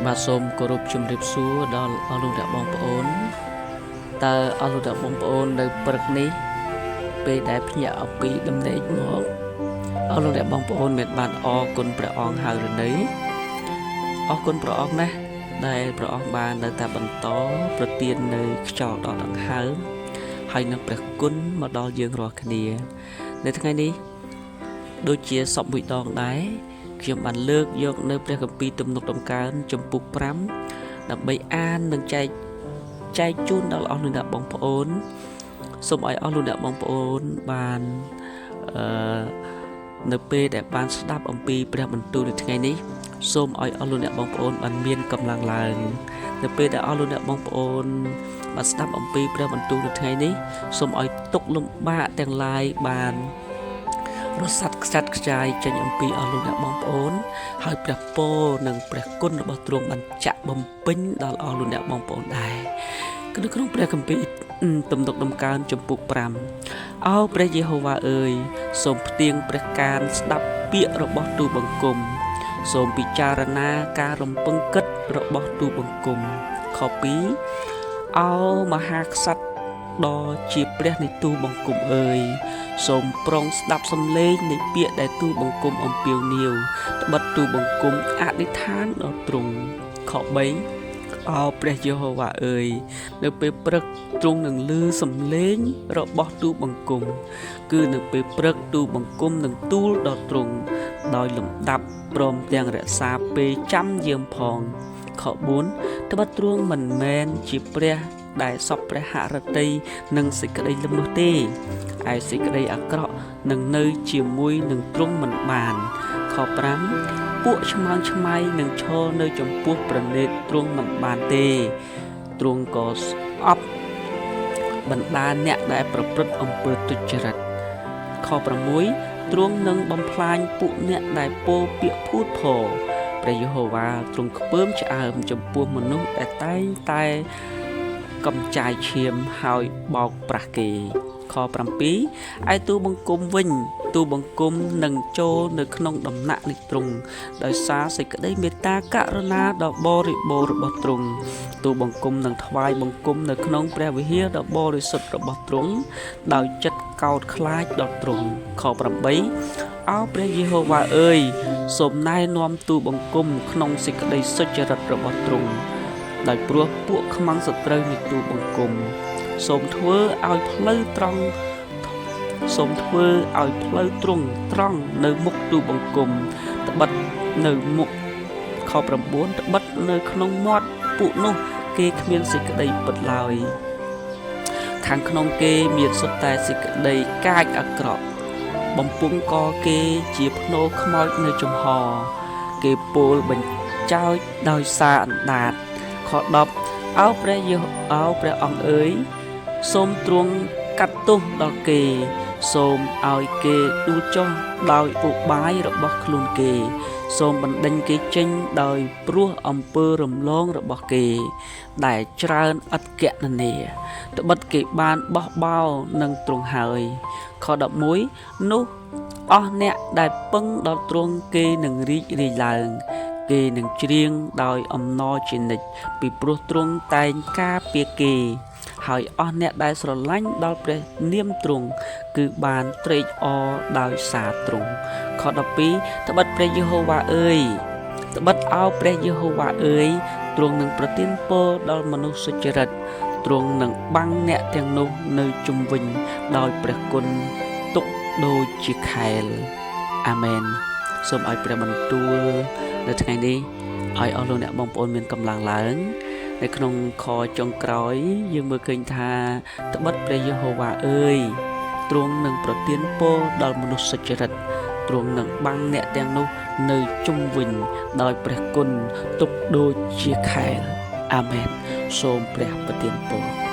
បាទសូមគោរពជម្រាបសួរដល់អស់លោកអ្នកបងប្អូនតើអស់លោកអ្នកបងប្អូននៅព្រឹកនេះពេលដែលភ្ញាក់អំពីដំណេកមកអស់លោកអ្នកបងប្អូនមានបានអរគុណព្រះអង្គហើយឬនៅអរគុណព្រះអង្គណាស់ដែលព្រះអង្គបាននៅតែបន្តប្រទាននៅខ្យល់ដល់ដង្ហើមហើយនឹងព្រះគុណមកដល់យើងរាល់គ្នានៅថ្ងៃនេះដូចជាសពមួយដងដែរខ្ញុំបានលើកយកនៅព្រះគម្ពីរទំនុកតម្កើងចំពុក5ដើម្បីអាននិងចែកចែកជូនដល់អស់លោកអ្នកបងប្អូនសូមឲ្យអស់លោកអ្នកបងប្អូនបានអឺនៅពេលដែលបានស្ដាប់អំពីព្រះបន្ទូលនៅថ្ងៃនេះសូមឲ្យអស់លោកអ្នកបងប្អូនបានមានកម្លាំងឡើងនៅពេលដែលអស់លោកអ្នកបងប្អូនបានស្ដាប់អំពីព្រះបន្ទូលនៅថ្ងៃនេះសូមឲ្យទុក្ខលំបាកទាំងឡាយបានរសាត់ខ្ចាត់ខ្ចាយចេញអំពីអស់លោកអ្នកបងប្អូនហើយព្រះពរនិងព្រះគុណរបស់ទ្រង់បានចាក់បំពេញដល់អស់លោកអ្នកបងប្អូនដែរនៅក្នុងព្រះគម្ពីរទំនុកដំកើងចំពុក5អោព្រះយេហូវ៉ាអើយសូមផ្ទៀងព្រះកានស្ដាប់ពាក្យរបស់ទូលបង្គំសូមពិចារណាការរំពឹងគិតរបស់ទូលបង្គំខ2អោមហាក្សត្រដ៏ជាព្រះនៃទូលបង្គំអើយសូមប្រុងស្ដាប់សំឡេងនៃពាក្យដែលទូលបង្គំអំពាវនាវត្បិតទូលបង្គំអធិដ្ឋានដល់ទ្រង់ខ3អោព្រះយេហូវ៉ាអើយនៅពេលព្រឹកទ្រង់នឹងឮសំឡេងរបស់ទូលបង្គំគឺនៅពេលព្រឹកទូលបង្គំនឹងទូលដល់ទ្រង់ដោយលំដាប់ព្រមទាំងរក្សាពេលចាំយាមផងខ4ត្បិតទ្រង់មិនមែនជាព្រះដែលសពព្រះហឫទ័យនឹងសេចក្តីល្មើសទេឯសេចក្តីអាក្រក់នឹងនៅជាមួយនឹងទ្រង់មិនបានខ5ពួកឆ្មើងឆ្មៃនឹងឈរនៅចំពោះព្រះនេត្រទ្រង់មិនបានទេទ្រង់ក៏ស្អប់បណ្ដាអ្នកដែលប្រព្រឹត្តអំពើទុច្ចរិតខ6ទ្រង់នឹងបំផ្លាញពួកអ្នកដែលពោលពាក្យភូតភរព្រះយេហូវ៉ាទ្រង់ខ្ពើមឆ្អើមចំពោះមនុស្សដែលតែងតែកំចាយឈាមហើយបោកប្រាស់គេខ7ឯទូលបង្គំវិញទូលបង្គំនឹងចូលនៅក្នុងដំណាក់នៃទ្រង់ដោយសារសេចក្តីមេត្តាករុណាដ៏បរិបូរណ៍របស់ទ្រង់ទូលបង្គំនឹងថ្វាយបង្គំនៅក្នុងព្រះវិហារដ៏បរិសុទ្ធរបស់ទ្រង់ដោយចិត្តកោតខ្លាចដល់ទ្រង់ខ8អោព្រះយេហូវ៉ាអើយសូមណែនាំទូលបង្គំក្នុងសេចក្តីសុចរិតរបស់ទ្រង់ដោយព្រោះពួកខ្មាំងសត្រូវនៃទូលបង្គំសូមធ្វើឲ្យផ្លូវត្រង់សូមធ្វើឲ្យផ្លូវទ្រង់ត្រង់នៅមុខទូលបង្គំត្បិតនៅមុខខ9ត្បិតនៅក្នុងមាត់ពួកនោះគេគ្មានសេចក្តីពិតឡើយខាងក្នុងគេមានសុទ្ធតែសេចក្តីកាចអាក្រក់បំពង់កគេជាភ្នោខ្មោចនៅចំហគេពោលបញ្ចោចដោយសារអណ្ដាតខ10អោព្រះយេអោព្រះអង្គអើយសូមទ្រង់កាត់ទោសដល់គេសូមឲ្យគេដួលចុះដោយឧបាយរបស់ខ្លួនគេសូមបណ្ដេញគេចេញដោយព្រោះអំពើរំលងរបស់គេដែលច្រើនឥតគណនាត្បិតគេបានបោះបោរនឹងទ្រង់ហើយខ11នោះអស់អ្នកដែលពឹងដល់ទ្រង់គេនឹងរីករាយឡើងគេនឹងច្រៀងដោយអំណរជានិច្ចពីព្រោះទ្រង់តែងការពារគេហើយអស់អ្នកដែលស្រឡាញ់ដល់ព្រះនាមទ្រង់គឺបានត្រេកអរដោយសារទ្រង់ខ12ត្បិតព្រះយេហូវ៉ាអើយត្បិតអោព្រះយេហូវ៉ាអើយទ្រង់នឹងប្រទានពរដល់មនុស្សសុចរិតទ្រង់នឹងបាំងអ្នកទាំងនោះនៅជុំវិញដោយព្រះគុណទុកដូចជាខែលអាមែនសូមឲ្យព្រះបន្ទូលនៅថ្ងៃនេះឲ្យអស់លោកអ្នកបងប្អូនមានកម្លាំងឡើងនៅក្នុងខចុងក្រោយយើងមើលឃើញថាត្បិតព្រះយេហូវ៉ាអើយទ្រង់នឹងប្រទានពរដល់មនុស្សសុចរិតទ្រង់នឹងបាំងអ្នកទាំងនោះនៅជុំវិញដោយព្រះគុណទុកដូចជាខែលអាមែនសូមព្រះប្រទានពរ